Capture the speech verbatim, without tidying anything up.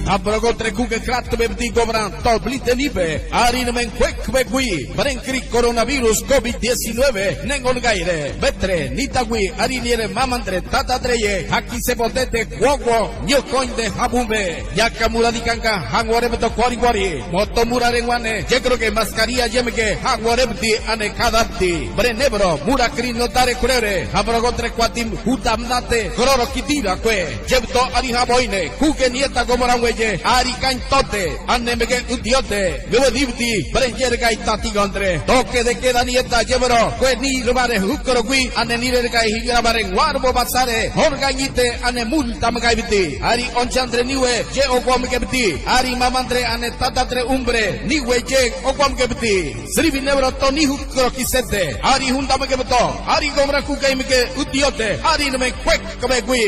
Haprogotre kuge kratbebdi gobran to blitenibe, ari nome kwekbegwi, bren kri coronavirus covid diecinueve, nengon gaire, betre, nitagwi, ari niere mamandre, tatatreye, hakise potete, gwogo, nyokoinde, habunbe, yaka muradikanka, hangorebeto kori kori, moto murare ngwane, yekroke maskaria yemeke, hangorebdi, ane kadabdi, bren nebro, murakri notare kurere, haprogotre kwatim, hudamnate, kroro kitira kwe. Yebto ari haboine, kuge nieta gomoran weye, ari kaintote, ane mege utiote, gewedibdi, bren yergai tatigontre. Toke de keda nieta yebro, kue nirmare hukrogwi, ane nirergai higrabare ngwarbo basare, horgañite, ane multa megaibdi. Ari onchandre niwe, ye ogwamgebdi. Ari mamandre, ane tatadre umbre, niwe ye ogwamgebdi. Sribi nebro to nihukro kisete, ari hundamegebto, ari gomoran kuge mege utiote, ari nome kwek kebegwi.